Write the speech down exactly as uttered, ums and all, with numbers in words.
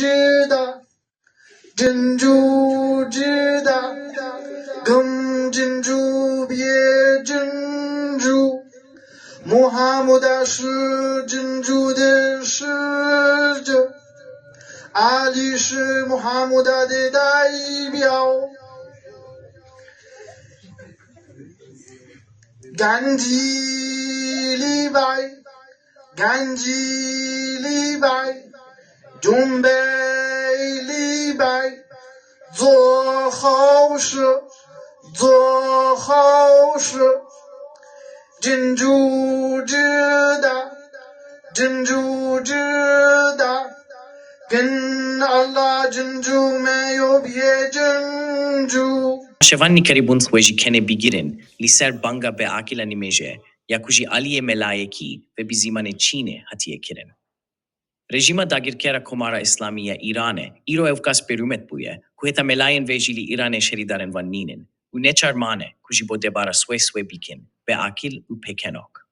cida, cincû cida, gim cincû biyê cincû, Muhamuda şi cincû de şirci, Alî şi Muhamuda de daybiyaw. Gencî lîbay, gencî lîbay, cumbey lîbay, zoxawş, zoxawş, cincû cida, cincû cida, gin Allah cincû me yo biyê cincû. Şevan nikarîbûn xwe ji kenê bîgirin, li ser banga Beakîla nimêje, ya ku ji aliyê melayekî ve bi zimanê Çînê hatiye kirin. Rejîma dagirkera Komara Îslamî ya Îranê îro ewqas berûmet bûye ku heta melayên vê jî li Îranê şerîdarên wan nînin û neçar mane ku ji bo debara swê swê bikin, Beakîl û Pekenok.